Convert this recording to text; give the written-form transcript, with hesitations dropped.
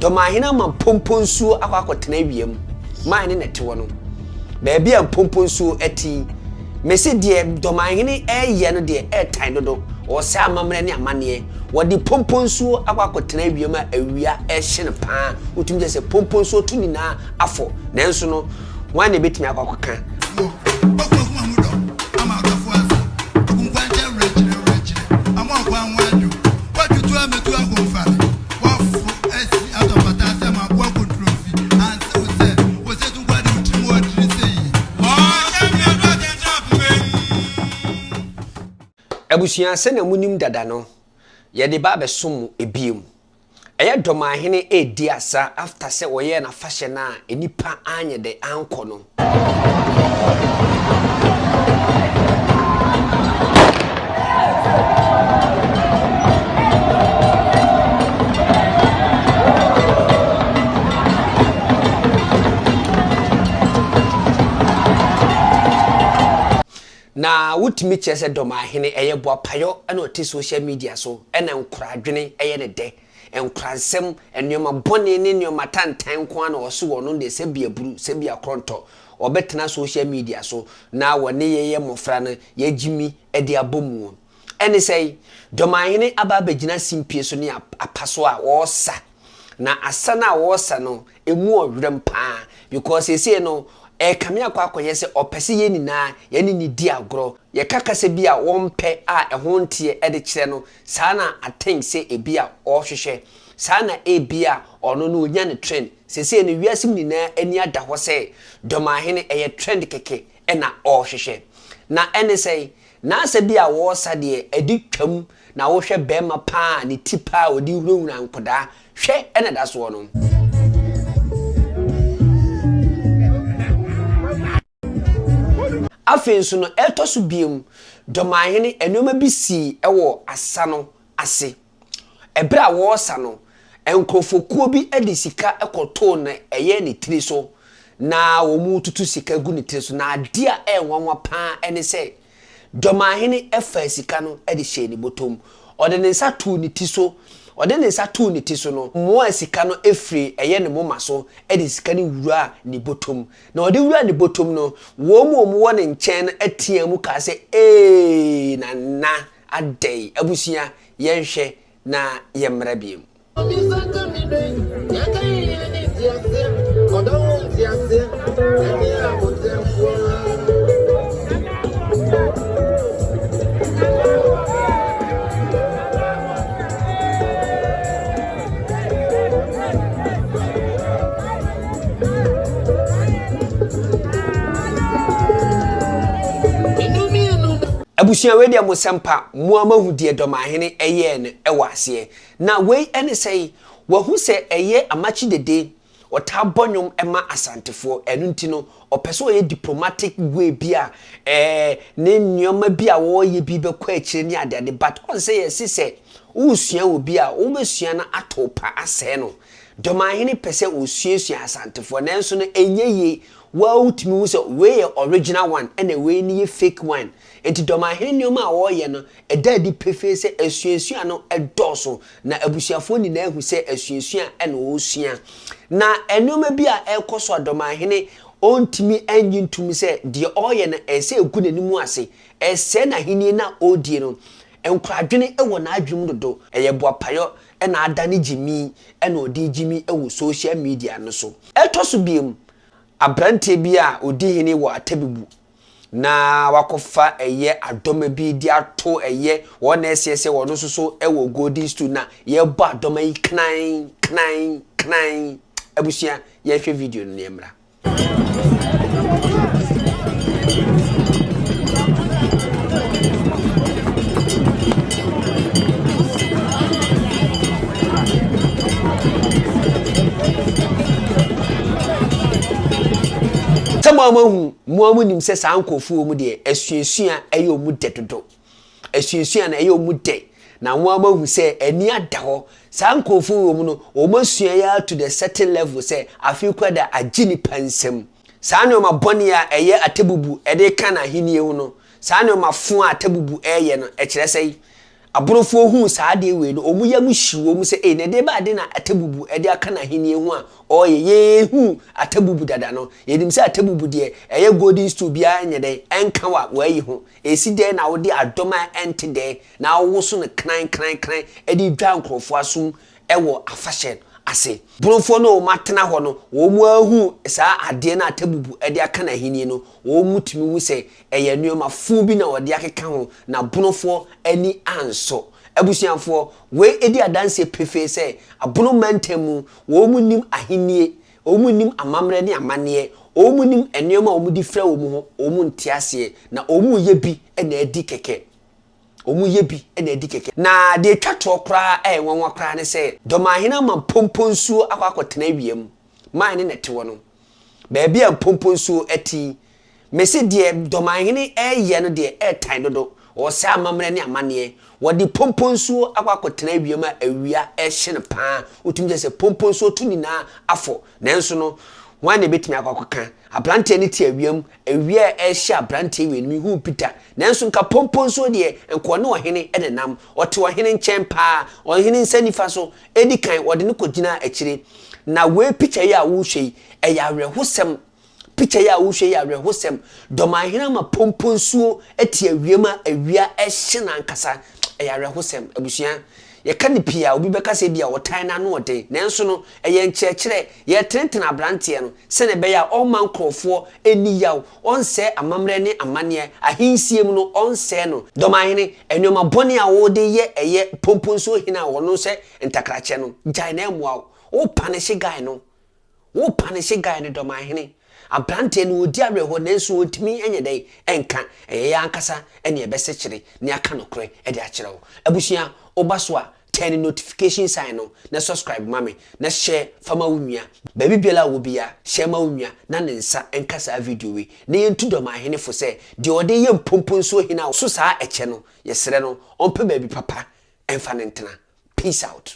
Dɔmahene ama mpompo nsuo akɔ akɔtena awia mu. Man ne na ɛte hɔ no. Baabi a mpompo nsuo te yi, mese deɛ Dɔmahene reyɛ no deɛ ɛretan dodo. Ɔresɛe amammerɛ ne amanneɛ. Wɔde pompo nsuo akɔ akɔtena awia mu a awia rehye no paa. Wotumi kyerɛ sɛ pompo nsuo to nyinaa afɔ. Nanso no, hwan na ɛbɛtumi akɔ akɔka? Wo, Okuakuma mu dɔ ama ɔdɔfo ase, Ogunkwankyɛn werɛkyerɛ werɛkyerɛ ama ɔkwan ho adwo, Woatutu ametu ahomfare, Woaforo asi atɔ pata ase ama aboa kontromfi, Anse wo sɛ, wo se so nkoa de wo tirim ɔdene sɛ yie. Ɔkyɛ me ɔdɔ atɛntɛn akoma mu. Abusua, sɛnea monim dada no, yɛde ba abɛsom mo bio. Ɛyɛ Dɔmahene redi asa after sɛ wɔyɛɛ n'afahyɛ no a nnipa anyɛ dɛ ankɔ no. Na wotumi kyerɛ sɛ Dɔmahene ɛyɛ boapayɔ na ɔte social media so na nkoradwene yɛ ne dɛ. Nkoransɛm, nnoɔma bɔne ne nnoɔma tantan nko ara na ɔse ɔno deɛ sɛbi aburu, sɛbi akorɔntɔ, ɔbɛtena social media so na wɔne yɛyɛ mmɔfra no yɛagyimi de abɔ muo. Ɛne sɛn? Dɔmahene aba abɛgyina simpie so ne apa so a ɔresa. Na asa no a ɔresa no, ɛmu ɔwerɛm paa because seesei no ɛrekame akɔ akɔyɛ sɛ ɔpɛ sɛ yɛn nyinaa yɛne no di agorɔ. Yɛka kasa bi a ɔmpɛ a ɛho nteɛ de kyerɛ no, saa na I think sɛ ebia ɔrehwehwɛ. Saa na ebia ɔno no ɔnya ne trend. Seesei no wiase mu nyinaa ani ada hɔ sɛ Dɔmahene ɛyɛ trend kɛkɛ na ɔrehwehwɛ. Na ɛne sɛn? N'asa bi a wɔresa deɛ ɛde twam na wohwɛ bɛɛma paa a ne ti paa a ɔde hunahuna nkodaa hwɛ ɛna ɛda soɔ no. Afei nso no ɛtɔ so biom Dɔmahene nnoɔma bi sii wɔ asa no ase. Ɛberɛ a wɔresa no nkorɔfokuo bi de sika kɔtoo no ɛyɛ ne tiri so na wɔretutu sika gu ne tiri so na adeɛ a ɛyɛ nwanwa paa ne sɛ Dɔmahene faa sika no de hyɛɛ ne bɔtɔ mu. Ɔde ne nsa too ne ti so. Ɔde ne nsa too ne ti so no, ɔmoaa sika no firii ɛyɛ ne moma so de sika no wuraa ne bɔtɔ mu. Na ɔde wuraa ne bɔtɔ mu no, wɔn a wɔwɔ ne nkyɛn no teaa mu kaa sɛ, Ee, Nana, adɛn? Abusua, yɛnhwɛ na yɛmmra bio. Abusua wei deɛ mo sɛmpa mo ara moahu deɛ Dɔmahene yɛɛ no wɔ aseɛ. Na wei ne sɛn? Wahu sɛ ɛyɛ Amakye Dede, ɔtaa bɔ nnwom ma Asantefoɔ, ɛno nti no ɔpɛ sɛ ɔyɛ diplomatic way bi a ɛɛ ne nneɛma bi a ɔreyɛ bi bɛkɔ akyire ne adeade but ɔn sɛ yɛse sɛ woresua wɔ bi a wobɛsua no ato pa asɛe no. Dɔmahene pɛ sɛ ɔsuasua Asantefoɔ nanso no ɛnyɛ yie, wo ara wotumi hu sɛ wei yɛ original one ɛna wei no yɛ fake one. Enti Dɔmahene nneɛma a ɔreyɛ no Ɛda adi pefee sɛ asuasua no dɔɔso, na abusuafoɔ nyinaa hu sɛ asuasua na wɔresua. Na nneɛma bi a ɛrekɔ so a Dɔmahene ɔntumi nnye ntom sɛ deɛ ɔreyɛ no ɛsɛ sɛ ɛgu n'anim ase, ɛresɛe n'ahennie no a ɔredie no. Nkoradwene wɔ n'adwene mu dodo. Ɛyɛ boapayɔ na adane gyimi na ɔde regyimi wɔ social media no so. Ɛtɔ so biom, aberanteɛ bi a ɔdi hene wɔ Atabibu na wakɔfa ɛyɛ adɔma bi de ato ɛyɛ wɔn na ɛseɛ sɛ wɔn nso so ɛwɔ golden stool na yɛbɔ adɔma yi knan knan knan abusua yɛnhwɛ video no na yɛmmra. Sɛ mo a moahu, mo a monim sɛ saa nkurɔfoɔ wɔ mu deɛ, asuasua yɛ wɔn dɛ dodo. Asuasua no ɛyɛ wɔn dɛ. Na mo a moahu sɛ ani ada hɔ. Saa nkurɔfoɔ wɔ mu no, wɔn asua yɛ ara to the certain level sɛ afei koraa de agye nipa nsam. Saa nneɛma bɔne a ɛyɛ atabubu de ka n'ahennie ho no, saa nneɛma fo a atabubu reyɛ no, ɛkyerɛ sɛn? Aborofoɔ huu saa adeɛ wei no, wɔn yam hyi wɔn sɛ, Ei, na ɛdeɛ bɛn ade na Atabubu de aka n'ahennie ho a ɔreyɛ? Yɛhuu Atabubu dada no, yɛnim sɛ Atabubu deɛ, ɛyɛ golden stool biara nyɛ dɛn, ɛnka wa wɔayi ho. Ɛsi dɛn na wode adɔm a ɛnte dɛn na wowoso no kran kran kran de redwa nkurɔfoɔ asom wɔ afahyɛ ase? Borofoɔ no a wɔatena hɔ no, wɔahu saa adeɛ no a Atabubu de aka n'ahennie no, wɔtumi hu sɛ Ɛyɛ nnoɔma fuu bi na wɔde akeka ho na Bonofoɔ ani ansɔ. Abusuafoɔ, wei di adanseɛ pefee sɛ Abono mantam mu, wɔn nnim ahennie, wɔn nnim amammerɛ ne amanneɛ, wɔn nnim nnoɔma a wɔde fira wɔn ho, wɔn nte aseɛ, na wɔn reyɛ bi na adi kɛkɛ. Wɔn reyɛ bi na adi kɛkɛ. Na deɛ ɛtwa toɔ koraa a ɛyɛ nwanwa koraa ne sɛ, Dɔmahene ama mpomponsuo akɔ akɔtena awia mu. Man ne na ɛte hɔ no. Baabi a mpomponsuo te yi, Mese deɛ Dɔmanhene reyɛ no deɛ ɛretan dodo. Ɔresɛe amammerɛ ne amanneɛ. Wɔde pomponsuo akɔ akɔtena awia mu a awia rehye no paa. Wotumi kyerɛ sɛ pomponsuo to nyinaa afɔ. Nanso no, hwan na ɛbɛtumi akɔ akɔka? Aberanteɛ no te awia mu, awia a ɛrehye aberanteɛ wei no, mehuu bi da. Nanso nka pomponsuo deɛ, nka ɔne ɔhene na ɛnam. Ɔte ɔhene nkyɛn paa, ɔhene nsa nifa so. Ɛdi kan, wɔde no kɔgyinaa akyire. Na wei pikya yi a worehwɛ yi, ɛyɛ awerɛhosɛm. Picture yi a wohwɛ yi yɛ awerɛhosɛm. Dɔmahene ama pompo nsuo te awia mu a awia hye no ankasa. Ɛyɛ awerɛhosɛm. Abusua, yɛka no pii a, obi bɛka sɛ ebia ɔtan no ano ɔden. Nanso no, ɛyɛ nkyerɛkyerɛ. Yɛretenetene aberanteɛ no sɛdeɛ ɛbɛyɛ a ɔremma nkurɔfoɔ nni yaw, ɔrensɛe amammerɛ ne amanneɛ, ahensie mu no, ɔrensɛe no. Dɔmahene, nneɛma bɔne a wode yɛ ɛyɛ pompo nsuo hene a ɔno hyɛ ntakrakyɛ no, gyae na ɛmmoa wo. Worepanehye guy no. Wo panishe guy no Dɔmanhene. Abranteɛ no ɔdi awerɛhoɔ nanso ɔntumi nyɛ dɛn nka, ɛyɛ yɛn ankasa na yɛbɛsekyere na yɛaka nokorɛ de akyerɛ wo. Abusua, woba so a, turn notification sign no na subscribe ma me na share fa ma wo nua. Baabi biara a wowɔ biara, share ma wo nua na ne nsa nka saa video wei na yɛntu Dɔmanhene fo sɛ deɛ ɔde yɛ mpomponsuo hene a ɔso saa ɛkyɛ no, yɛsrɛ no ɔmpɛ baabi papa mfa no ntena. Peace out.